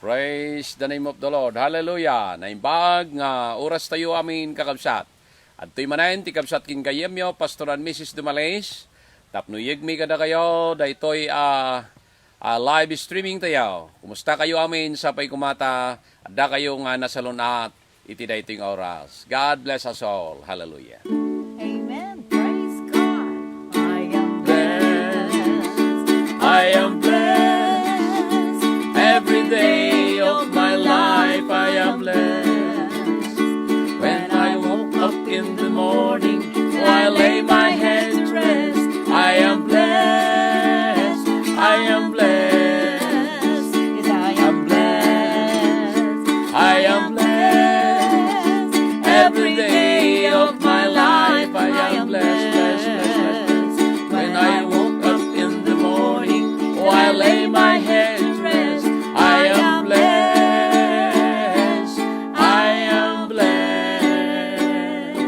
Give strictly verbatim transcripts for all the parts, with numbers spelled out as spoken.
Praise the name of the Lord. Hallelujah. Naimbag nga oras tayo amin, kakabsat. Adtoy manen ti kabsat ken gayyemyo, Pastor and Missus Dumalis. Tapno yegmi kadakayo, daytoy a, a live streaming tayo. Kumusta kayo amin? Sapay kumata, adda kayo nga nasalun-at iti daytoy nga oras. God bless us all. Hallelujah. Amen. Praise God. I am blessed. I am blessed. Every day of my life I am blessed. When I woke up in the morning, or I lay my head to rest, I am blessed. I am blessed. Yes, I am blessed. I am blessed. Every day of my life I am blessed, blessed, blessed, blessed. When I woke up in the morning, or I lay my head to rest, I am blessed. I am blessed.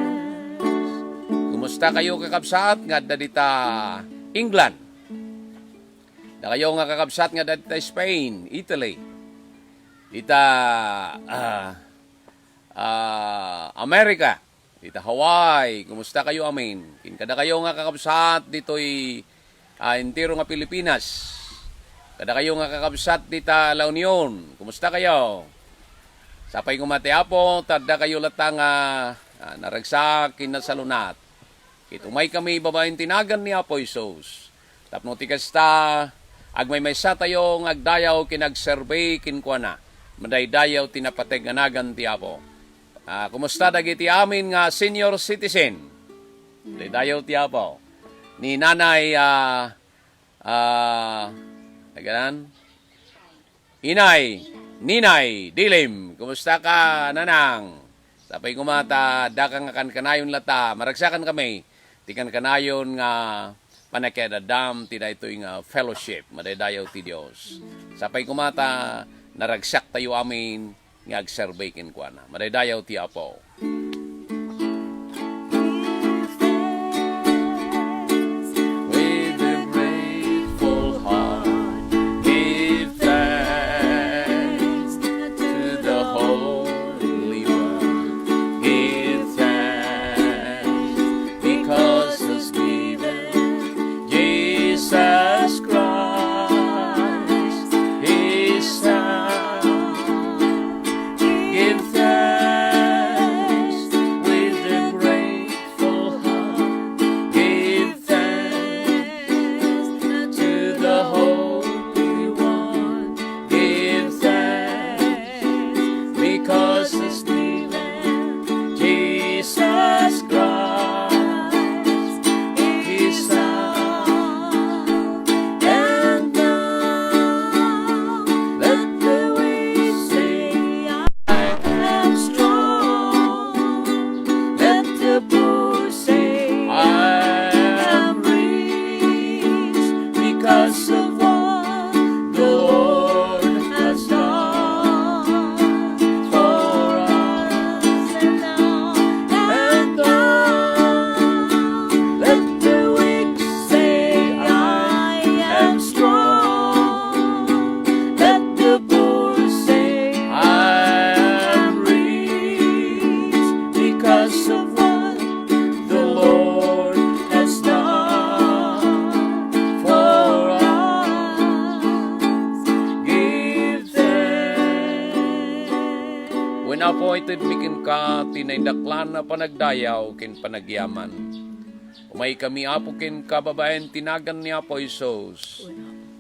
Kumusta kayo, kakabsat, nga adda dita England? Dakayo nga kakabsat nga adda dita Spain, Italy, dita, ah, ah, America, dita Hawaii, kumusta kayo amin? Ken kadakayo nga kakabsat ditoy, ah, entero nga Pilipinas, kadakayo nga kakabsat dita La Union, kumusta kayo? Sapay koma ti Apo, ta adda kayo latta nga, ah, naragsak ken nasalun-at. Ket umay kami babaen ti nagan ni Apo Jesus. Tapno ti kasta, agmaymaysa tayo nga agdayaw ken agserbi kenkuana. Madaydayaw ti napateg nga nagan ti Apo. Ah, kumusta dagiti amin nga senior citizen? Madaydayaw ti Apo. Ni Nanay, ah, ah, aganan? Inay, Ninay, Dilim, kumusta ka, Nanang? Sapay koma ta, adda ka nga kankanayon latta, maragsakan kami. Ti kankanayon nga panakiad-addam ti daytoy nga fellowship, madaydayaw ti Dios. Sapay koma ta, naragsak tayo amin nga agserbi kenkuana. Madaydayaw ti Apo. With a grateful heart, give thanks to the Holy One. Give thanks because He's given Jesus Christ, His Son. Give thanks with a grateful heart. Give thanks to the Holy One. Give thanks because He's given Jesus Christ, His Son. And now let the weak say, "I am strong." Let the poor say, "I am rich because of what the Lord has done for us." And now, let the weak say, "I am strong." Let the poor say, "I am rich because of what the Lord has done for us." Give thanks. Wen Apo, itedmi kenka ti naidaklan a panagdayaw ken panagyaman. Umaykami, Apo, kenka babaen ti nagan ni Apo Jesus.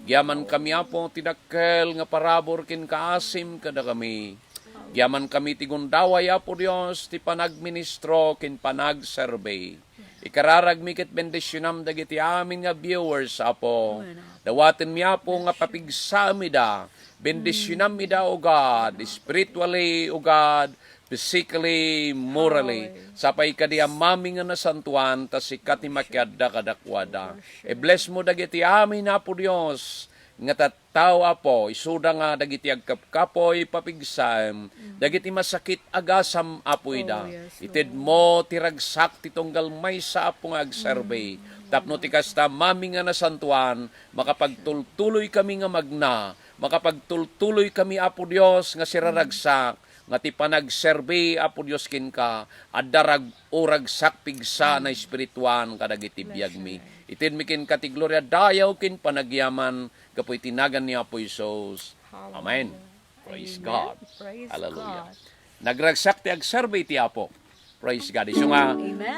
Agyamankami, Apo, ti dakkel nga parabur ken kaasim kadakami. Agyamankami ti gundaway, Apo Dios, ti panagministro ken panagserbi. Ikararagmi ket bendisionam dagiti amin nga viewers, Apo. Dawatenmi, Apo, nga papigsaem ida. Bendisionam ida, O God, spiritually, O God, physically, morally. Sapay kadi Amami nga nasantoan, ta sika ti makiadda kadakuada. I-bless mo dagiti amin, Apo Dios, nga tattao, Apo, isuda nga dagiti agkapkapoy, papigsaem, dagiti masakit, agasam, Apo, ida. Oh, yes, Lord. Itedmo ti ragsak ti tunggal maysa, Apo, nga agserbi. Mm. Tapno ti kasta, Mami nga nasantuan, makapagtultuloy kami nga magna, makapagtultuloy kami, Apo Dios, nga siraragsak, nga ti panagserbi, Apo Dios, kenka, adda rag-, o ragsak pigsa na espirituan kadagiti biagmi. Itedmi kenka ti gloria, dayaw ken panagyaman gapu iti nagan ni Apo Jesus. Amen. Praise God. Hallelujah. Nagragsak ti agserbi ti Apo. Praise God. Isu nga,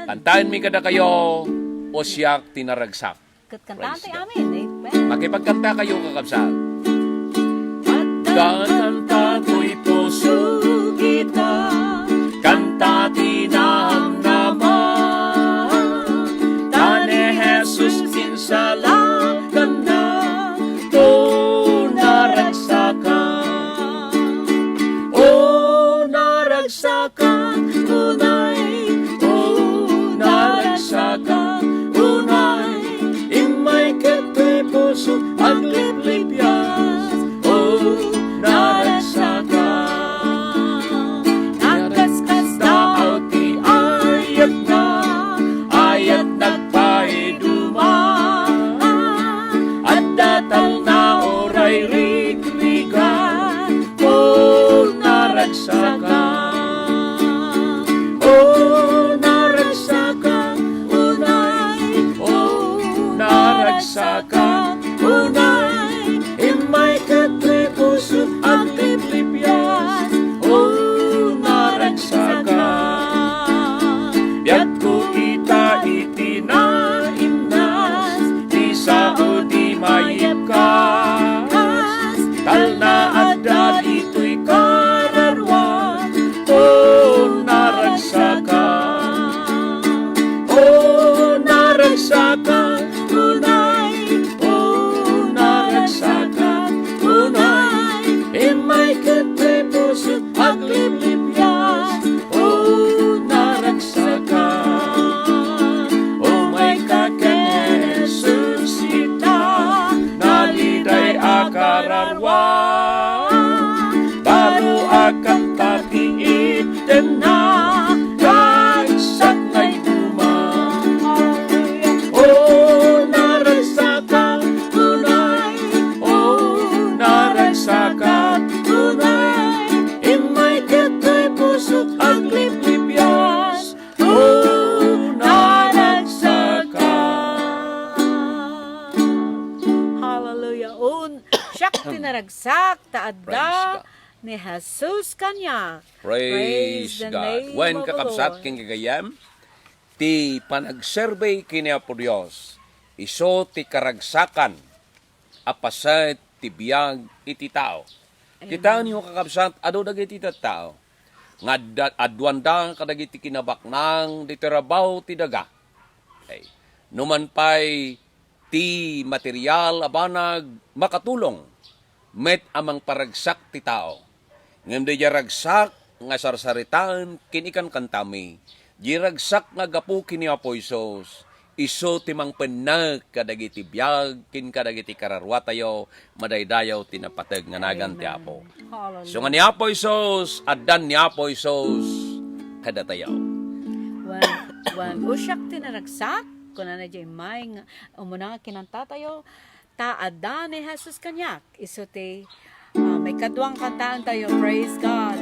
kantaenmi kadakayo, O Siak ti Naragsak. Ket kantaan ti amin. Amen. Makipagkantakayo, kakabsat. Adda kanta toy puso kita, kanta ti namnama. Ta ni Jesus insalakanna, o naragsakan. O naragsakan, unay, o naragsakan, unay, immay ket toy puso, agliplipias, o naragsakan. Nakaskasdaaw ti ayatna, ayat nagpaiduma. Adda talna uray rigrigat, o naragsakan. O naragsakan, unay, o naragsakan, unay, immay ket toy puso, agliplipias, o naragsakan. Biagko ita iti nainnas, ti sao ti maipkas, talna adda ditoy kararuan, o naragsakan. O naragsakan, unay, o naragsakan, unay, immay ket toy puso, agliplipias, o naragsakan. Umayka ken Jesus ita, naliday a kararuan. Baro a kanta ti ittenna, ragsak nga iduma. O naragsakan, unay, o naragsakan, unay, immay ket toy pusok agliplipias, o naragsakan. Hallelujah. Un, siak ti naragsak, ta adda ni Jesus kaniak. Praise God. Wen, kakabsat ken gagayyem, ti panagserbi ken ni Apo Dios, isu ti karagsakan a paset ti biag iti tao. Amen. Kitaenyo, kakabsat, adu dagiti tattao nga adda-, aduanda kadagiti kinabaknang ditoy rabaw ti daga. Okay. Numan pay ti material a banag makatulong met a mangparagsak ti tao. Ngem daydiay ragsak nga sarsaritaen ken ikankantami, diay ragsak nga gapu ken ni Apo Jesus, isu ti mangpennag kadagiti biag ken kadagiti kararuatayo, madaydayaw ti napateg nga nagan ti Apo. Amen. Hallelujah. Isu nga ni Apo Jesus, addan ni Apo Jesus kadatayo. Wen, wen, o siak ti naragsak, kunana diay may nga umuna nga kinantatayo, ta adda ni Jesus kaniak. Isu ti, ah, maikadua nga kantaentayo. Praise God.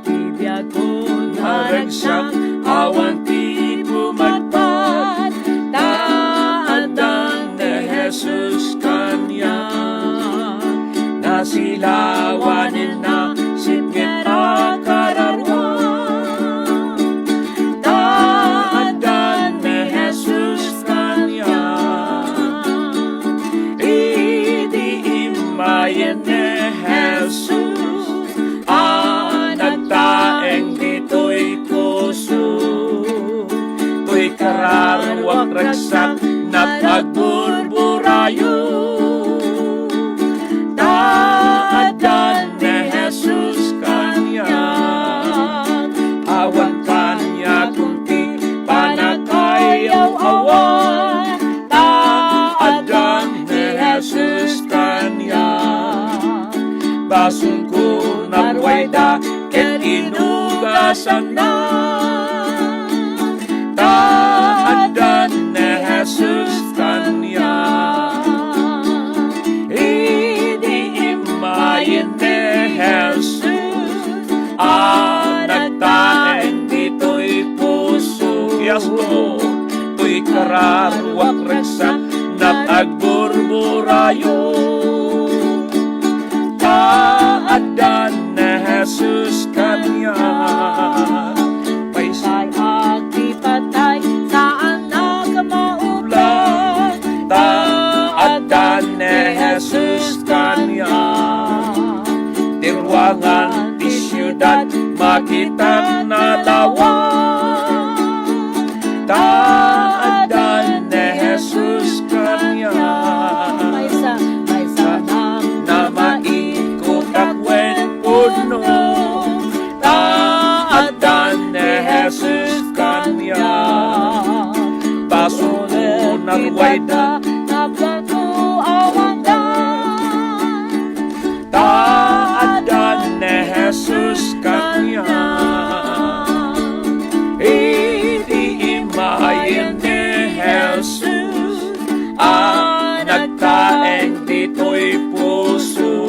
Ti biagko naragsak, awan ti pumadpad, ta adda ni Jesus kaniak. Nasilawanenna sipnget a kararuan, ta adda ni Jesus kaniak. Idi immayen ni Jesus a nagtaeng ditoy puso, toy kararuak ragsak nga agburburayo. Ta adda ni Jesus kaniak, awan kaniak ti panakayaw-awan. Ta adda ni Basolko, narwayda ket inugasanna. Ta addan ni Jesus kaniak. Idi immayen ni Jesus a nagtaeng ditoy puso. Yes, Lord. Toy kararuak ragsak, nat agburburayo. Ta addan ni Jesus kaniak. Maysa ti patay, saan a mauplan. Ta addan ni Jesus kaniak. Ti ruangan ti siudad, makitak na lawa. Ta addan ni Jesus kaniak. Maysa, maysa na maikot a wen pudno. Ta addan ni Jesus kaniak. Basolko, narwayda, tapno awan da. Ta addan ni Jesus kaniak. Idi immayen ni Jesus a nagtaeng ditoy puso,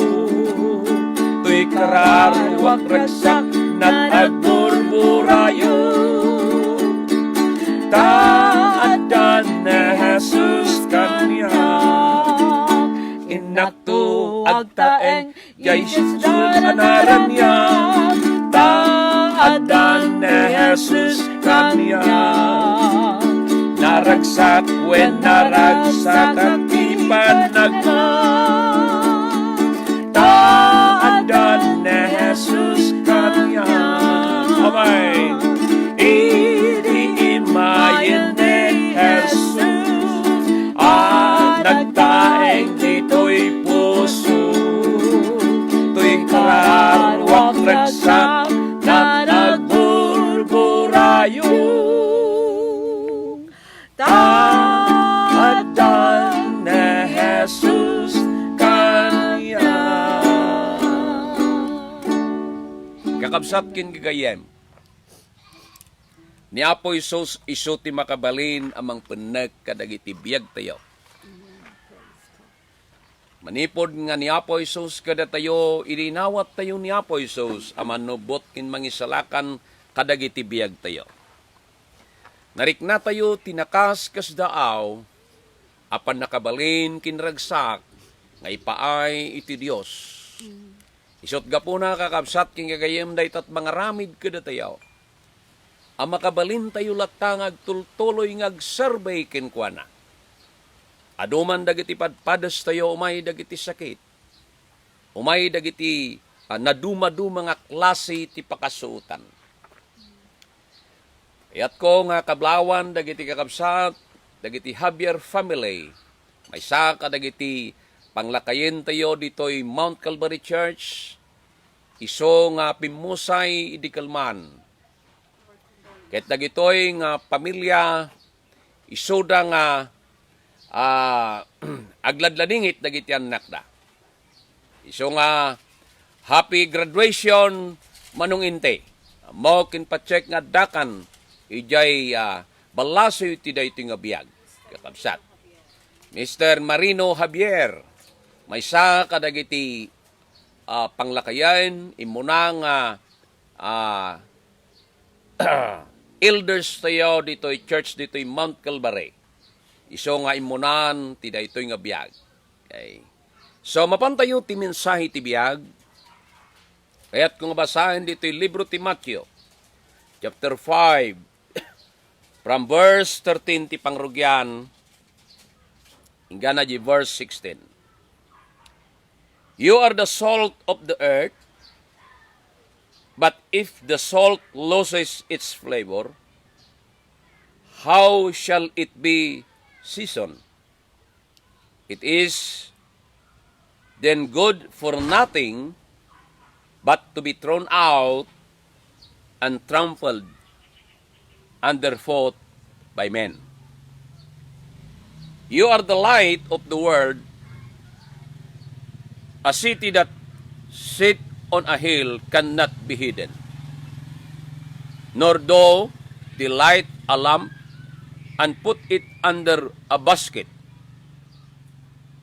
toy kararuak ragsak, nat agburburayo. Ta addan ni Jesus kaniak. Innakto agtaeng, jay siudad a naraniag. Ta addan ni Jesus kaniak. Naragsak wen naragsak ti panagna. Ta addan ni Jesus kaniak. Amen. Idi immayen ni Jesus a nagtaeng ditoy puso, toy kararuak ragsak, nat agburburayo. Ta addan ni Jesus kaniak. Kakabsat ken gagayyem, ni Apo Jesus isu ti makabalin a mangpennek kadagiti biagtayo. Manipud nga ni Apo Jesus kadatayo, idi inawattayo ni Apo Jesus a mannubbot ken mangisalakan kadagiti biagtayo. Nariknatayo ti nakaskas daaw a pannakabalin ken ragsak nga ipaay iti Dios. Isut' gapuna, kakabsat ken gagayyem, dayta ti mangaramid kadatayo a makabalintayo latta nga agtultuloy nga agserbi kenkuana. Adu man dagiti padpadestayo, umay dagiti sakit, umay dagiti, ah, nadumaduma nga klase ti pakasuotan. Kayatko nga kablawan dagiti kakabsat, dagiti Javier family, maysa kadagiti panglakayentayo ditoy Mount Calvary Church, isu nga pimmusay idi kelman. Ket dagitoy nga pamilia, isuda nga, ah, agladladingit dagiti annakda. Isu nga, happy graduation, Manong Inte. Ammok ken patsekko nga addakan idiay, ah, ballasiw ti daytoy nga biag, kakabsat. Mister Marino Javier, maysa kadagiti, ah, panglakayen, immuna nga, ah, elders tayo ditoy church, ditoy Mount Calvary. Isu nga immunan ti daytoy nga biag. Okay. So, mapantayo ti mensahe ti biag. Kayatko nga basaen ditoy libro ti Mateo, chapter five, from verse thirteen ti pangrugian, inggana di verse sixteen. "You are the salt of the earth, but if the salt loses its flavor, how shall it be seasoned? It is then good for nothing but to be thrown out and trampled underfoot by men. You are the light of the world. A city that set on a hill cannot be hidden, nor do they light a lamp and put it under a basket,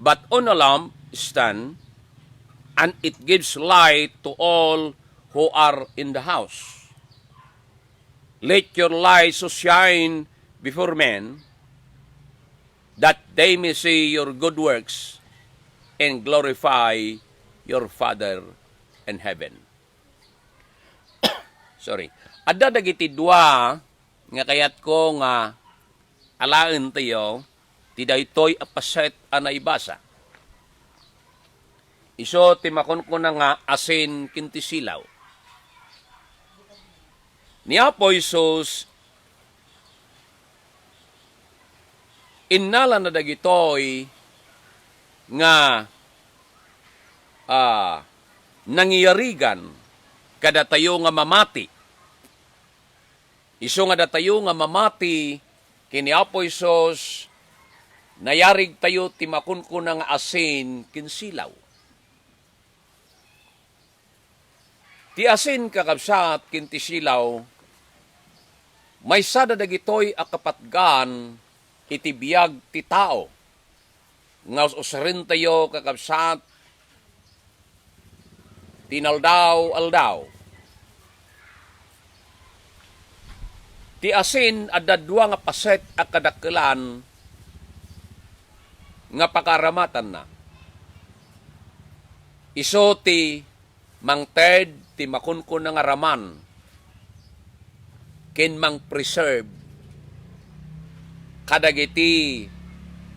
but on a lamp stand, and it gives light to all who are in the house. Let your light so shine before men that they may see your good works and glorify your Father in heaven. Sorry. Adda dagiti dua nga kayatko nga alaentayo ti daytoy a paset a naibasa. Isu ti makunkuna nga asin ken ti silaw. Ni Apo Jesus, innalana dagitoy nga, ah, nangiyarigan kadatayo nga mamati. Isu nga datayo nga mamati ken ni Apo Jesus, nayarigtayo ti makunkuna nga asin ken silaw. Ti asin, kakabsat, ken ti silaw, maysada dagitoy a kapatgan iti biag ti tao nga us-usarentayo, kakabsat, ti inaldaw-aldaw. Ti asin, adda dua nga paset a kadakkelan nga pakaaramatanna. Isu ti mangted ti makunkuna nga raman ken mang-preserve kadagiti,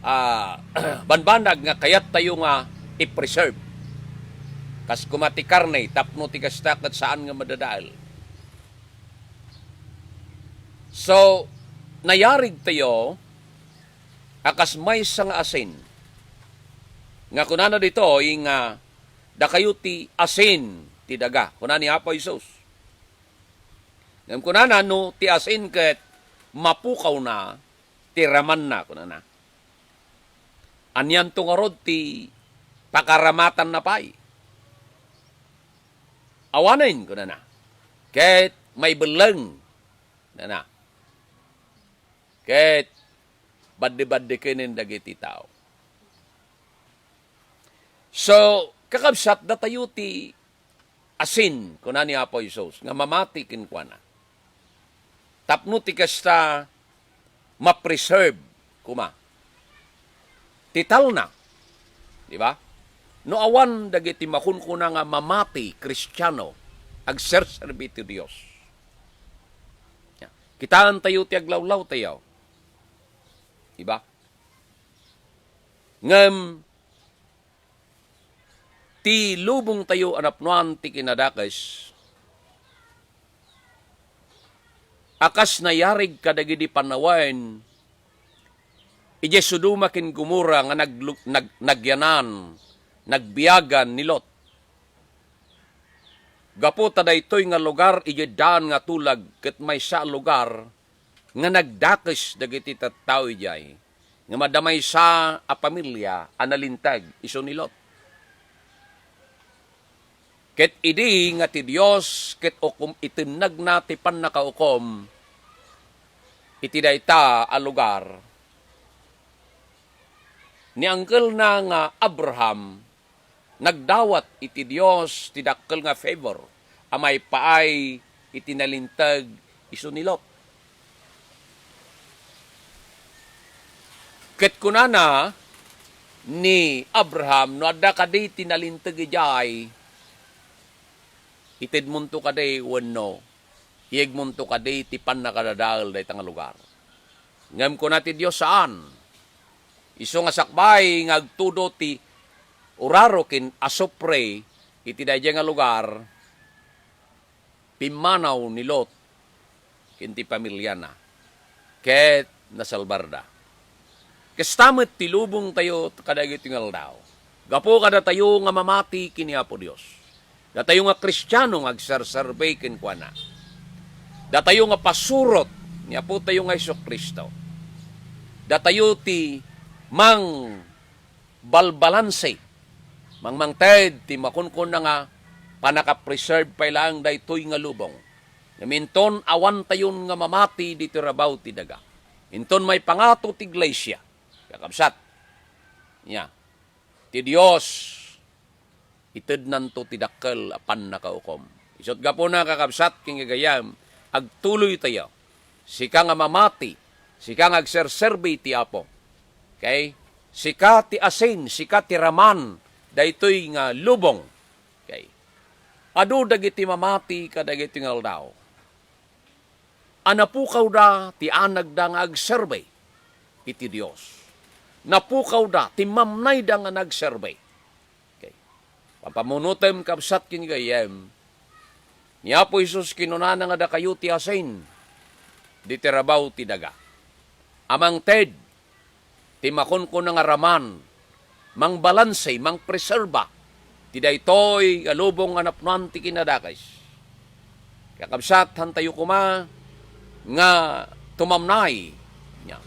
ah, banbanag nga kayattayo nga i-preserve. Kas koma ti karne, tapno ti kasta ket saan nga madadael. So, nayarigtayo a kas maysa nga asin. Nga kunana ditoy nga, "Dakayo ti asin ti daga," kuna ni Apo Jesus. Ngem kunana, "No ti asin ket mapukawna ti ramanna," kunana, "anianto ngarud ti pakaramatanna pay? Awanen," kunana, "ket maibelleng," kunana, "ket baddebaddekenen dagiti tao." So, kakabsat, datayo ti asin, kuna ni Apo Jesus, nga mamati kenkuana. Tapno ti kasta, ma-preserve koma ti talna. Di ba? No awan dagiti makunkuna nga mamati, Kristiano, agserserbi ti Dios. Kitaentayo ti aglawlawtayo. Di ba? Ngem, ti lubongtayo a napnoan ti kinadakes, a kas nayarig kadagidi panawen idiay Sodoma ken Gomorra nga naglu-, nag-, nagyanan, nagbiagan ni Lot. Gapu ta daytoy nga lugar idiay daan nga tulag ket maysa a lugar nga nagdakes dagiti tattao idiay, ngem adda maysa a pamilia a nalinteg, isu ni Lot. Ket idi nga ti Dios ket ukom-, itennegna ti pannakaukom iti dayta a lugar, ni anggelna nga Abraham nagdawat iti Dios ti dakkel nga favor a maipaay iti nalinteg isu ni Lot. Ket kunana ni Abraham, "No adda kadi ti nalinteg idiay, itedmonto kadi wenno iyegmonto kadi ti pannakadadael dayta nga lugar?" Ngem kuna ti Dios, "Saan." Isu nga sakbay nga agtudo ti uraro ken asupre iti daydiay nga lugar, pimmanaw ni Lot ken ti pamiliana, ket nasalbarda. Kasta met ti lubongtayo kadagiti nga aldaw. Gapu kadatayo nga mamati ken ni Apo Dios. Datayo nga Kristiano nga agserserbi kenkuana. Datayo nga pasurot ni Apotayo nga Jesu-Cristo. Datayo ti mangbalbalanse, mangmangted ti makunkuna nga pannakapreserve pay laeng daytoy nga lubong. Ngem inton awantayon nga mamati ditoy rabaw ti daga, inton maipangato ti iglesia, kakabsat, nia, ti Dios, itednanto ti dakkel a pannakaukom. Isut' gapuna, kakabsat ken gagayyem, agtuloytayo. Sika nga mamati, sika nga agserserbi ti Apo. Okay? Sika ti asin, sika ti raman daytoy nga lubong. Okay? Adu dagiti mamati kadagiti nga aldaw a napukawda ti anagda nga agserbi iti Dios. Napukawda, timmamnayda nga nagserbi. Okay. Pampamunotem, kabsat ken gayyem, ni Apo Jesus kinunana nga dakayo ti asin ditoy rabaw ti daga. A mangted ti makunkuna nga raman, mangbalanse, mangpreserba ti daytoy nga lubong nga napnoan ti kinadakes. Kakabsat, hantayo koma nga tumamnay. Nia,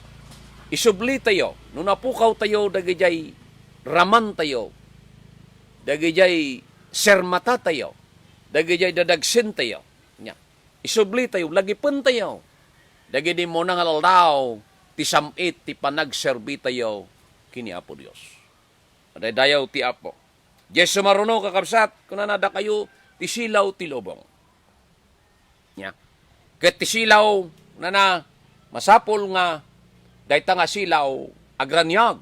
isublitayo, no napukawtayo dagidiay ramantayo, dagidiay sermatatayo, dagidiay dadagsentayo. Nia, isublitayo, lagipentayo dagiti immuna nga aldaw ti sam-it ti panagserbitayo ken ni Apo Dios. Madaydayaw ti Apo. Diay sumaruno, kakabsat, kunana, dakayo ti silaw ti lubong. Nia. Ket ti silaw, kunana, masapul nga dayta nga silaw agraniag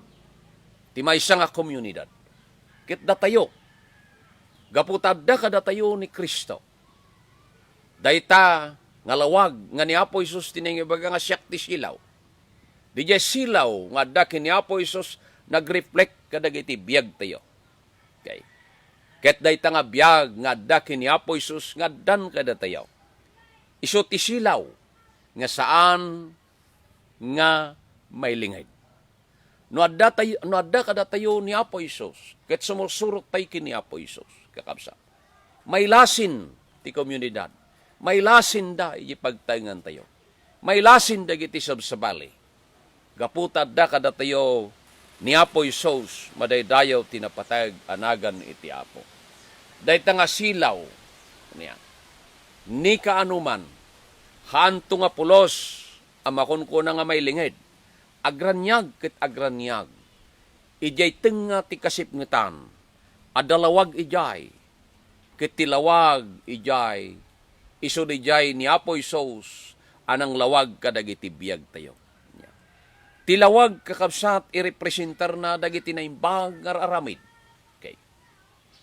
ti maysa nga komunidad. Ket datayo, gapu ta adda kadatayo ni Cristo, dayta nga lawag nga ni Apo Jesus ti nangibaga nga, "Siak ti silaw." Didiay silaw nga adda ken ni Apo Jesus nagreflect kadagiti biagtayo. Okay. Ket dayta nga biag nga adda ken ni Apo Jesus nga addan kadatayo, isu ti silaw nga saan nga mailinged. No adda tay-, no adda kadatayo ni Apo Jesus, ket sumursurot tay ken ni Apo Jesus, kakabsat, mailasin ti komunidad, mailasinda iti pagtaengantayo, mailasin dagiti sabsabali. Gapu ta adda kadatayo ni Apo Jesus, madaydayaw ti napateg a nagan iti Apo. Dayta nga silaw, nia, ni kaanoman, haanto nga pulos a makunkuna nga mailinged. Agraniag ket agraniag. Idiay tengnga ti kasipngetan, adda lawag idiay, ket ti lawag idiay, isu didiay ni Apo Jesus a nanglawag kadagiti biagtayo. Ti lawag, kakabsat, irepresentarna dagiti naimbag nga aramid. Okay.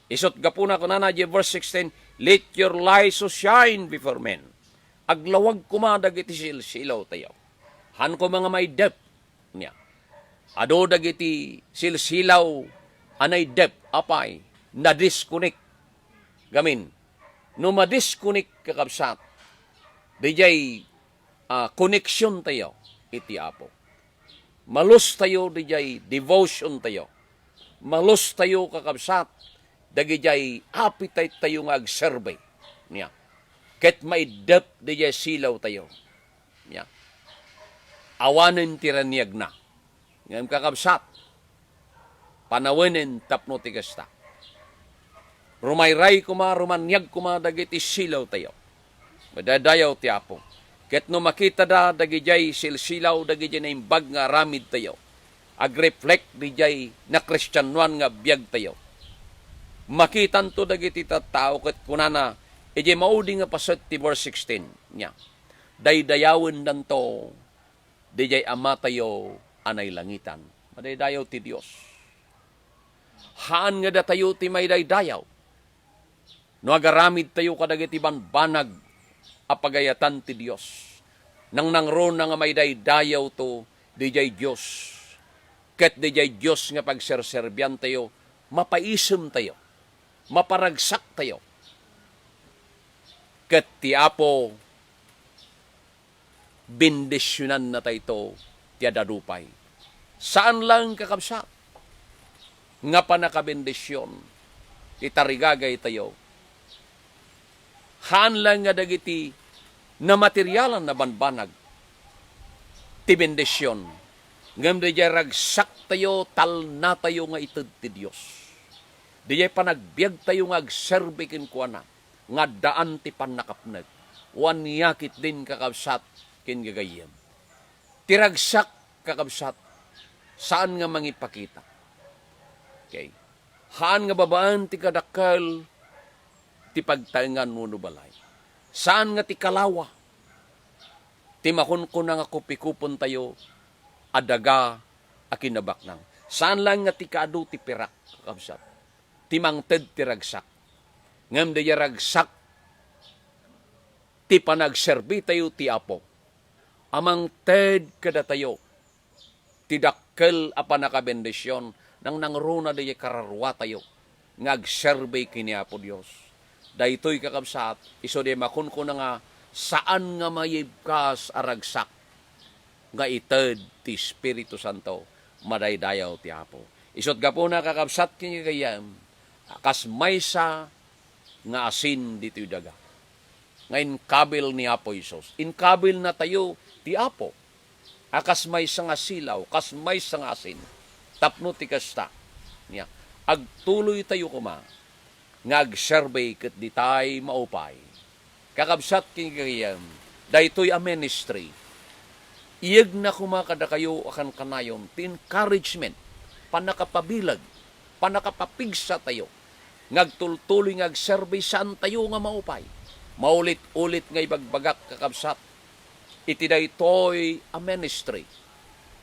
Isut' gapuna, kunana diay verse sixteen, "Let your light so shine before men." Aglawag koma dagiti silsilawtayo. Haan koma nga maiddep. Nia. Adu dagiti silsilaw a naiddep, apay, nadisconnect. Gamin, no madisconnect, kakabsat, didiay, ah, koneksiontayo iti Apo. Malustayo didiay devotiontayo. Malustayo, kakabsat, dagidiay appetite-tayo nga agserbi. Nia. Ket maiddep didiay silawtayo. Nia. Awanen ti raniagna. Ngem, kakabsat, panawenen tapno ti kasta. Rumayray koma, rumaniag koma dagiti silawtayo. Madaydayaw ti Apo. Ket no makitada dagidiay silsilaw, dagidiay naimbag nga aramidtayo, agreflect didiay nakristianoan nga biagtayo, makitanto dagiti tattao ket kunana, idiay maudi nga paset ti verse sixteen, nia, daydayawennanto didiay Amatayo a nailangitan. Madaydayaw ti Dios. Haan nga datayo ti maidaydayaw no agaramidtayo kadagiti banbanag a pagayatan ti Dios. Nangnangruna nga maidaydayawto didiay Dios. Ket didiay Dios nga pagserserbiantayo, mapaisemtayo, maparagsaktayo. Ket ti Apo bendisionannatayto ti ad-adu pay. Saan laeng, kakabsat, nga pannakabendision ti tarigagaytayo. Haan laeng nga dagiti namaterialan a banbanag ti bendision, ngem didiay ragsaktayo, talnatayo nga ited ti Dios. Diay panagbiagtayo nga agserbi kenkuana nga addaan ti pannakapnek. Wen nia ketdin, kakabsat ken gagayyem. Ti ragsak, kakabsat, saan nga mangipakita. Okay. Haan nga babaen ti kadakkel ti pagtaengan wenno balay. Saan nga ti kalawa ti makunkuna nga kupikupentayo a daga a kinabaknang. Saan laeng nga ti kaadu ti pirak, kakabsat, ti mangted ti ragsak. Ngem daydiay ragsak ti panagserbitayo ti Apo a mangted kadatayo ti dakkel a pannakabendision, nangnangruna daydiay kararuatayo nga agserbi ken ni Apo Dios. Daytoy, kakabsat, isu diay makunkuna nga saan nga maibkas a ragsak nga ited ti Espiritu Santo, madaydayaw ti Apo. Isut' gapuna, kakabsat ken gagayyem, a kas maysa nga asin ditoy daga nga inkabil ni Apo Jesus. Inkabilnatayo ti Apo a kas maysa nga silaw, kas maysa nga asin. Tapno ti kasta, nia, agtuloytayo koma nga agserbi ket ditay maupay. Kakabsat ken gagayyem, daytoy a ministry, iyegna koma kadakayo a kankanayon ti encouragement, pannakapabileg, pannakapapigsatayo nga agtultuloy nga agserbi, saantayo nga maupay. Maulit-ulit nga ibagbagak, kakabsat, iti daytoy a ministry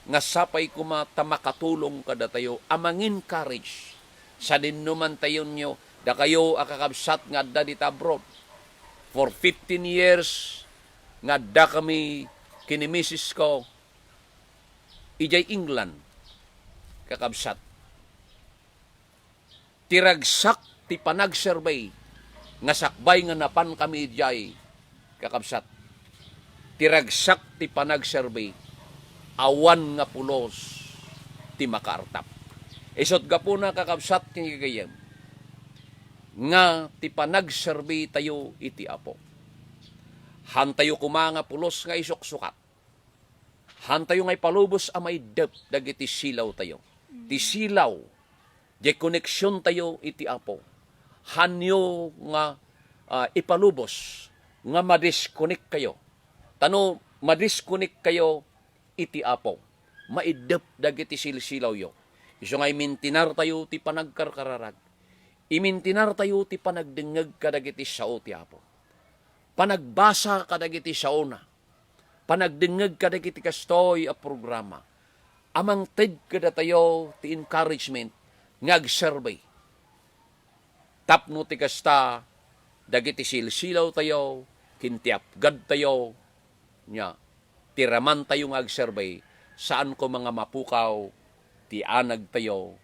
nga sapay koma ta makatulong kadatayo a mang-encourage. Sadinomantayo, dakayo a kakabsat nga adda dita abroad. For fifteen years nga addakami ken ni misis ko idiay England, kakabsat. Ti ragsak ti panagserbi nga sakbay nga napankami idiay, kakabsat. Ti ragsak ti panagserbi, awan nga pulos ti makaartap. Isut' gapuna, kakabsat ken gagayyem, nga ti panagserbitayo iti Apo, haantayo koma nga pulos nga isuksukat. Haantayo nga ipalubos a maiddep dagiti silawtayo. Ti silaw, diay koneksiontayo iti Apo. Haanyo nga, ah, ipalubos nga madisconnect kayo. Ta no madisconnect kayo iti Apo, maiddep dagiti silsilawyo. Isu nga imintinartayo ti panagkarkararag. Imintinartayo ti panagdengngeg kadagiti sao ti Apo. Panagbasa kadagiti saona. Panagdengngeg kadagiti kastoy a programa a mangted kadatayo ti encouragement nga agserbi. Tapno ti kasta, dagiti silsilawtayo ken ti apgadtayo, nia, ti ramantayo nga agserbi, saan koma nga mapukaw ti anagtayo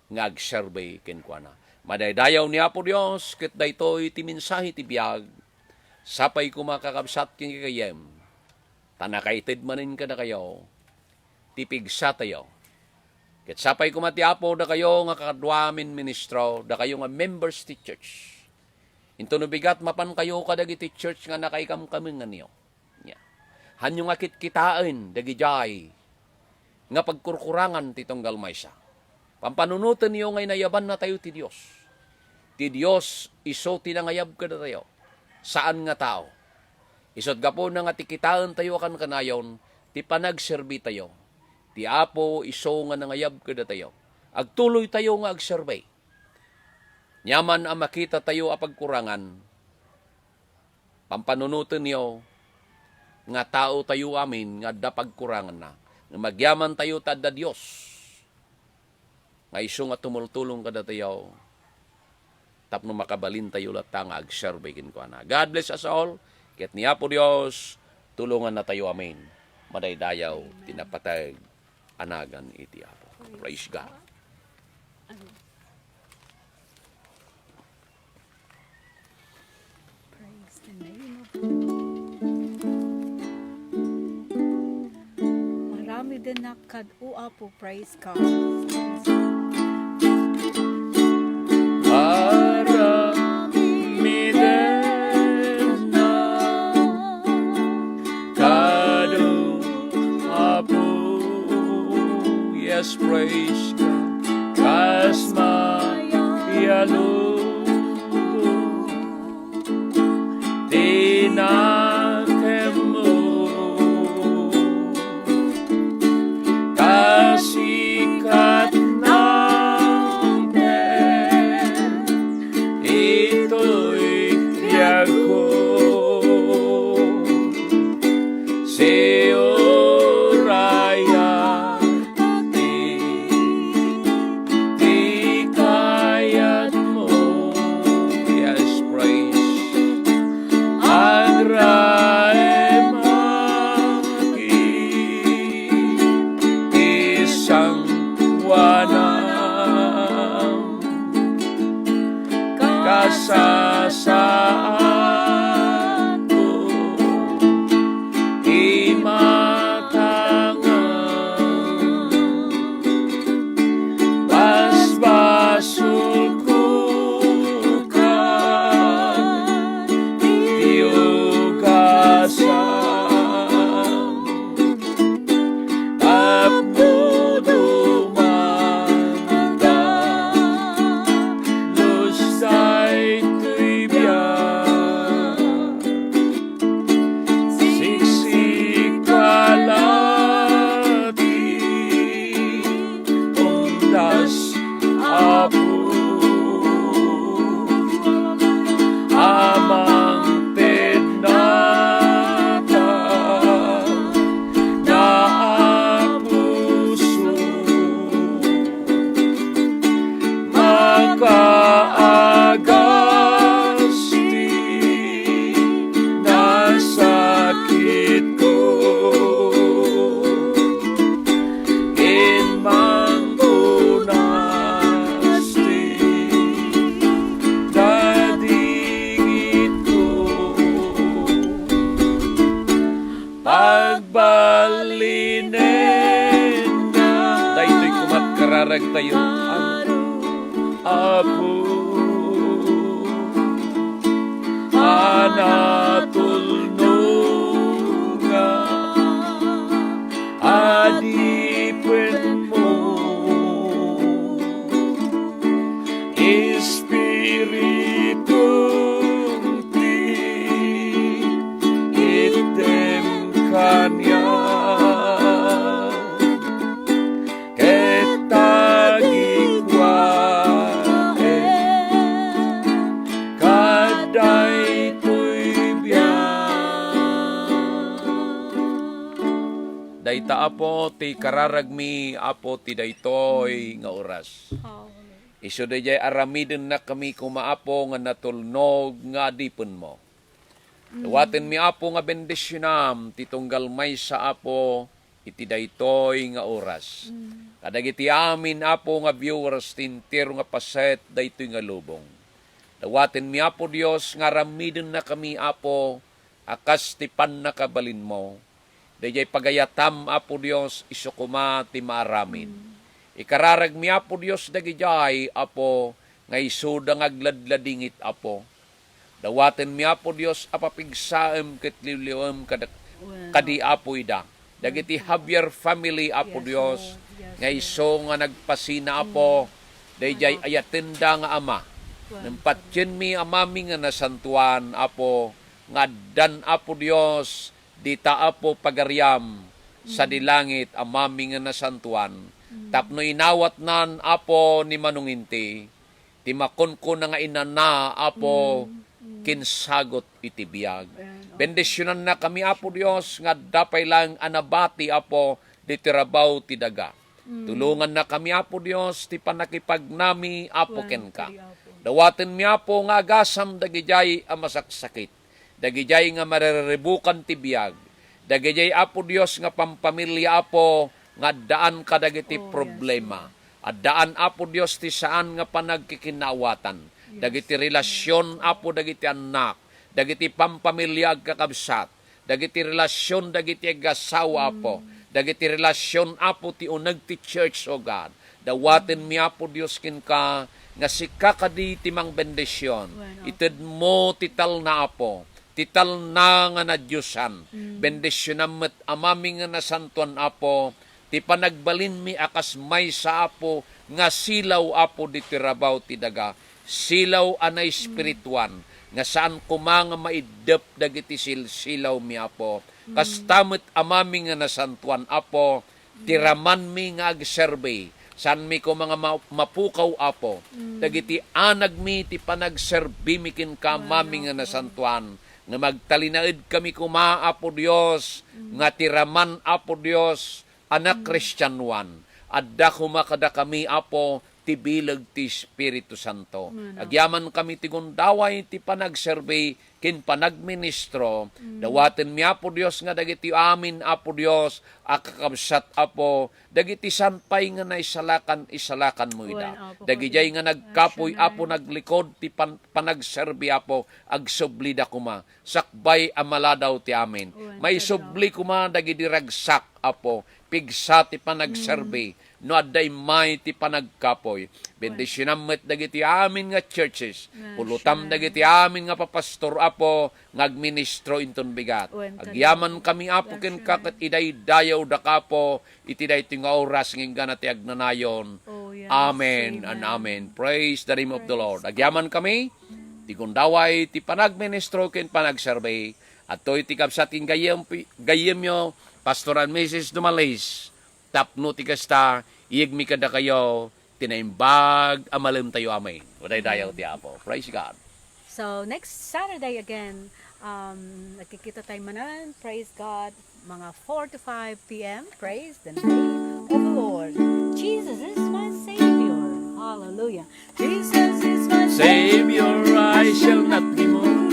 nga agserbi kenkuana. Madaydayaw ni Apo Dios ket daytoy ti mensahe ti biag. Sapay koma, kakabsat ken gagayyem, ta nakaited manen kadakayo ti pigsatayo. Ket sapay koma ti Apo dakayo nga kakaduamin ministro, dakayo nga members ti church. Intono bigat mapankayo kadagiti church nga nakaikamkamenganyo. Nia, haanyo nga kitkitaen dagidiay nga pagkurkurangan ti tunggal maysa. Pampanunotenyo nga inayabannatayo ti Dios. Ti Dios isu ti nangayab kadatayo, saan nga tao. Isut' gapuna nga ti kitaentayo a kankanayon ti panagserbitayo. Ti Apo isu nga nangayab kadatayo. Agtuloytayo nga agserbi. Ania man a makitatayo a pagkurangan, pampanunotenyo nga taotayo amin nga adda pagkuranganna. Ngem agyamantayo ta adda Dios nga isu nga tumultulong kadatayo tapno makabalintayo latta nga agserbi kenkuana. God bless us all. Ket ni Apo Dios, tulongannatayo amin. Madaydayaw ti napateg a nagan iti Apo. Praise God. Praise the name of the Lord. Aramidennak kad-, O Apo, praise God. Aramidennak kad-, O Apo, yes, praise God. Kas ma- lubong ti nakemmo. Kasikatnangken itoy biagko. Siurayak ti, ti kayatmo. Yes, praise. Agraem aki ti sangoanam. Kasasaadko, imatangam. Basbasolko kan ti ugasam. Tapno dumadalos daytoy biag, siksika la ti umdas, Apo. Amang tednata na puso, makaagas ti nasakitko. Immangko nasti dadingitko. Pagbalinenna. Daytoy komat kararagtayo. Apo, a natulnonga, adipenmo, Espiritum ti itdem kaniak. Ket tagikuaem kadaytoy biag. Dayta, Apo, ti kararagmi, Apo, ti daytoy nga oras. Amen. Isu daydiay aramidennakami koma, Apo, nga natulnog nga adipenmo. Dawatenmi, Apo, nga bendisionam ti tunggal maysa, Apo, iti daytoy nga oras. Kadagiti amin, Apo, nga viewers ti entero nga paset daytoy nga lubong. Dawatenmi, Apo Dios, nga aramidennakami, Apo, a kas ti pannakabalinmo. Daydiay pagayatam, Apo Dios, isu koma ti maaramid. Ikararagmi, Apo Dios, dagidiay, Apo, nga isuda nga agladladingit, Apo. Dawatenmi, Apo Dios, a papigsaem ket liwliwem kad-, kadi, Apo, ida. Dagiti Javier family, Apo Dios, nga isu nga nagpasina, Apo, daydiay ayatenda nga ama. Ngem patienmi, Amami nga nasantoan, Apo, nga addan, Apo Dios, dita, Apo, pagariam sadi langit, Amami nga nasantoan, tapno inawatnan, Apo, ni Manong Inti ti makunkuna nga inana, Apo, ken sagut iti biag. Bendisionannakami, Apo Dios, nga adda pay laeng a nabati, Apo, diti rabaw ti daga. Tulongannakami, Apo Dios, ti pannakipagnami, Apo, kenka. Dawatenmi, Apo, nga agasam dagidiay a masaksakit. Dagidiay nga mariribukan ti biag. Dagidiay, Apo Dios, nga pampamilia, Apo, nga addaan kadagiti problema. Addaan, Apo Dios, ti saan nga panagkikinaawatan. Dagiti relasion, Apo, dagiti annak, dagiti pampamilia, agkakabsat, dagiti relasion dagiti agasawa, Apo, dagiti relasion, Apo, ti uneg ti church, O God. Dawatenmi, Apo Dios, kenka nga sika kadi ti mangbendision. Itedmo ti talna, Apo, ti talna nga nadiosan. Bendisionam met, Amami nga nasantoan, Apo, ti panagbalinmi a kas maysa, Apo, nga silaw, Apo, ditoy rabaw ti daga. silaw a naespirituan, nga saan koma nga maiddep dagiti silsilawmi, Apo. Kasta met, Amami nga nasantoan, Apo, ti ramanmi nga agserbi. Saanmi koma nga ma-, mapukaw, Apo, dagiti anagmi ti panagserbimi kenka, Amami nga nasantoan, nga magtalinaedkami koma, Apo Dios, nga ti raman, Apo Dios, a nakristianoan. Adda koma kadakami, Apo, ti bileg ti Espiritu Santo. Amen, Apo. Agyamankami ti gundaway ti panagserbi ken panagministro. Dawatenmi, Apo Dios, nga dagiti amin, Apo Dios, a kakabsat, Apo, dagiti saan pay nga naisalakan, isalakanmo ida. Wen, Apo, dagidiay nga nagkapuy, Apo, naglikod ti pan-, panagserbi, Apo, agsublida koma. Sakbay a maladaw ti amin. Wen, maisubli koma dagidi ragsak, Apo. Pigsa ti panagserbi, no adda immay ti panagkapuy. Bendisionam met dagiti amin nga churches. Pulutam dagiti amin nga papastor, Apo, nga agministro inton bigat. Agyamankami, Apo, kenka ket idaydayawdaka, Apo, iti daytoy nga oras nga inggana ti agnanayon. Amen and amen. Praise the name of the Lord. Agyamankami, ti gundaway ti panagministro ken panagserbi. Adtoy ti kabsat ken gayyem-, gayyemyo, Pastor and Missus Dumalis. Tapno ti kasta, iyegmi kadakayo ti naimbag a malemtayo. Amen. Madaydayaw ti Apo. Praise God. So, next Saturday again, um, nagkikita tayo manan. Praise God. Mga four to five p m. Praise the name of the Lord. Jesus is my Savior. Hallelujah. Jesus is my Savior, I shall not be moved.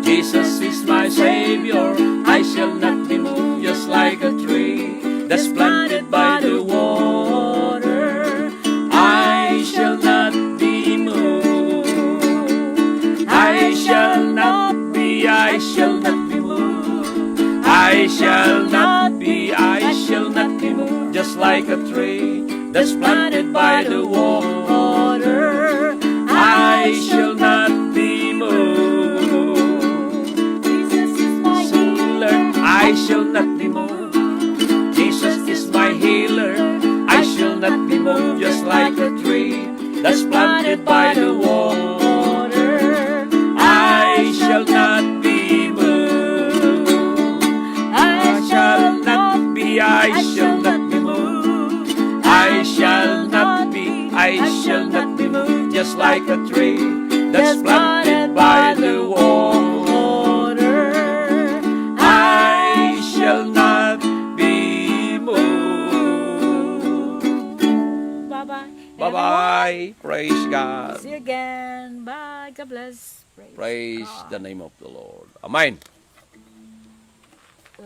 Jesus is my Savior, I shall not be moved. Just like a tree that's planted by the water, I shall not be moved. I shall not be, I shall not be moved. I shall not be, I shall not be moved. Just like a tree that's planted by the water, I shall not be moved. Jesus is my healer, I shall not be moved. Jesus is my healer, I shall not be moved. Just like a tree that's planted by the water, I shall not be moved. I shall not be, I shall not be moved. I shall not be, I shall not be moved. Just like a tree that's planted by the water, I shall not be moved. Bye-bye. Bye-bye. Praise God. See you again. Bye. God bless. Praise God. Praise the name of the Lord. Amen. So,